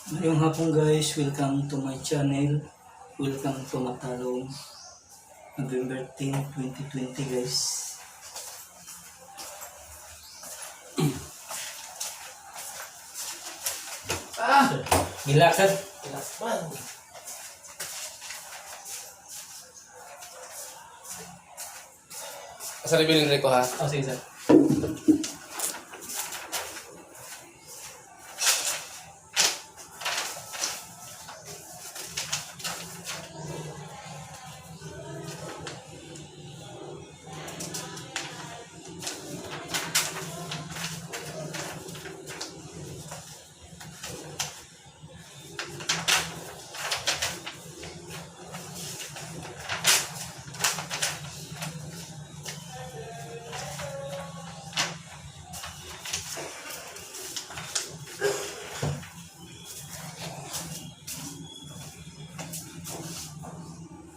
Ngayong hapon, guys, welcome to my channel. Welcome to Matalom. November 10, 2020, guys. Ah! Gilakad. Kilakman. Sa reveal ko ha. Oh, sige, sir.